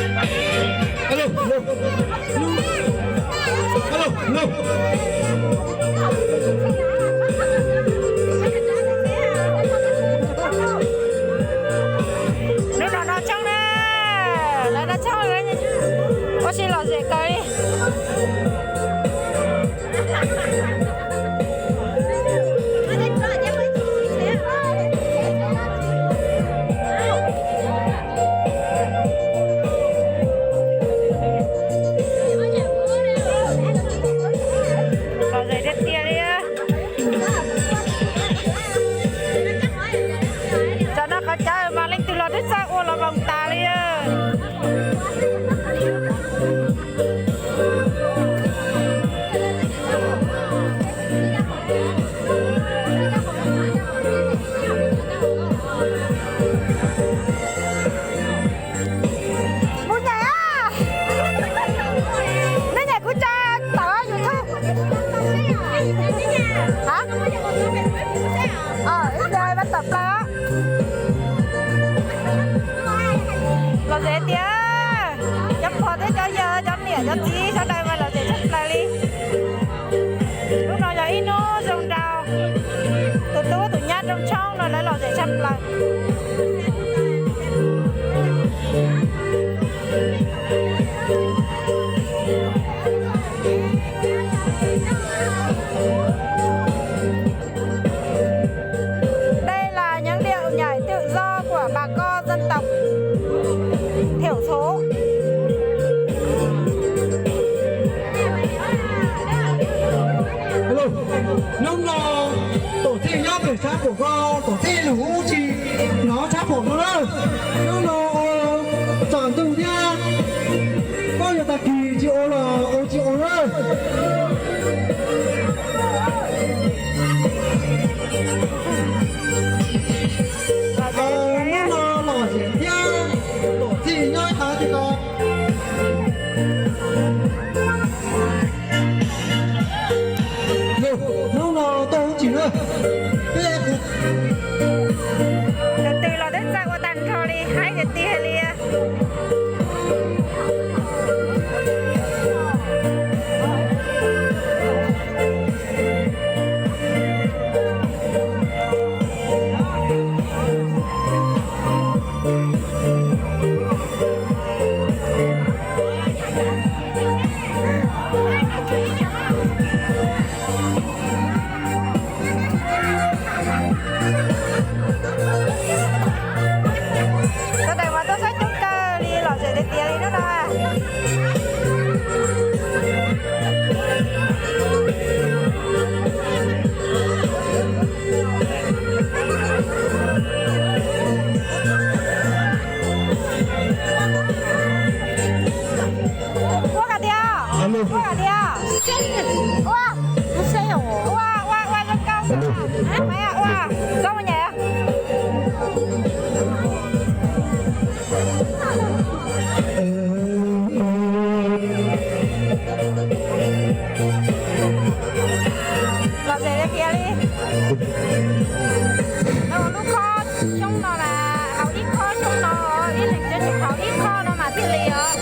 Alo, alo. Alo, alo. Hnub no noj tshoob na, lawv noj tshoob, ua si lom zem kawg li. Lom zem tiag tiag li. Tsam no qhov chaw mas leej twg los twb txawj ua los voos tas li. Mus nyem, nej nyem kuv tso tawm YouTube. Hả? Ib pliag mas tawm plaws. Lom zem tiag, cov pog thiab cov yawg, cov niam cov txiv sawv daws mas lom zem tshaj plaws li. Hnub no yog ib hnub zoo nraug, tus tub tus nyab nroo tshoob no lawv lom zem tshaj plaws. Đây là những điệu nhảy tự do của bà con dân tộc thiểu số. Hnub no tuam txhij nyob pem sab pum ko, tuam txhij lus ub tsis hnov sab pum no na. Hnub no tsom ntug thiab, koj yog tag kis tsis ua los ua tsis ua na. Hnub no lom zem thiab, tuam txhij nyob ib qhov twg ko. Hnub no tuaj hauv tsev na. Tus twg los twb txawj ua tag nrho li, haib tiag tiag li. Sawv daws mas tuaj saib coob kawg li, lom zem tiag tiag li no na. Ua kom tiag, ua kom tiag. Ua, ua, ua zoo nkauj. Ua, ua, ua, koj mus nyem. Lom zem tiag tiag li. No lub khob xyoob no mas haus ib khob xyoob no, ib leeg tsuas haus ib khob no mas thiaj li os.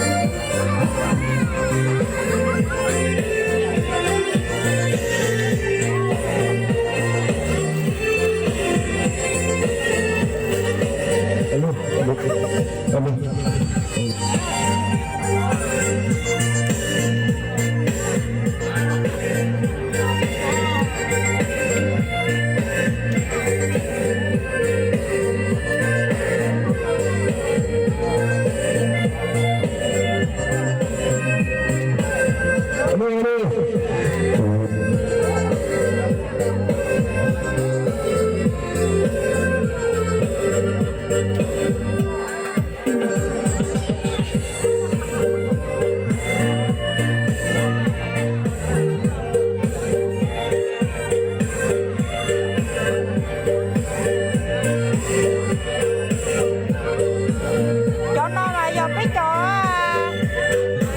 Cov no mas yog peb cov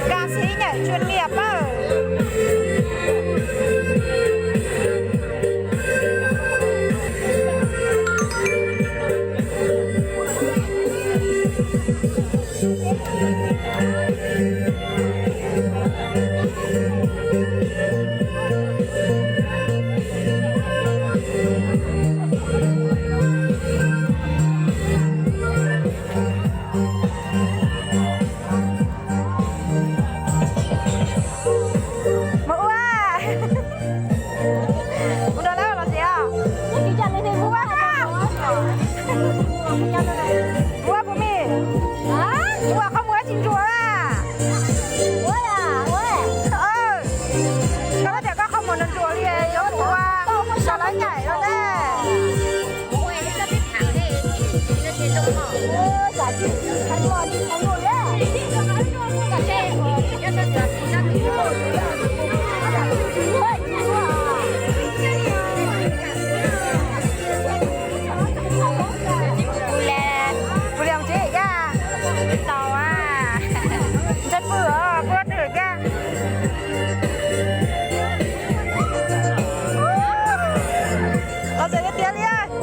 ca sĩ nhảy chuyên nghiệp á. Mus ua, mus nrog lawv los tsis os? Ua, ua puas mis? Ua qhov muag tsis ntsuas a? Koj tias koj qhov muag ntsuas li yuav mus ua, kom lawv ncaim los ne. Puas li tsis yaj? Tau a. Ntshai pw os, pw twg thiab? Los txawm tiag tiag li.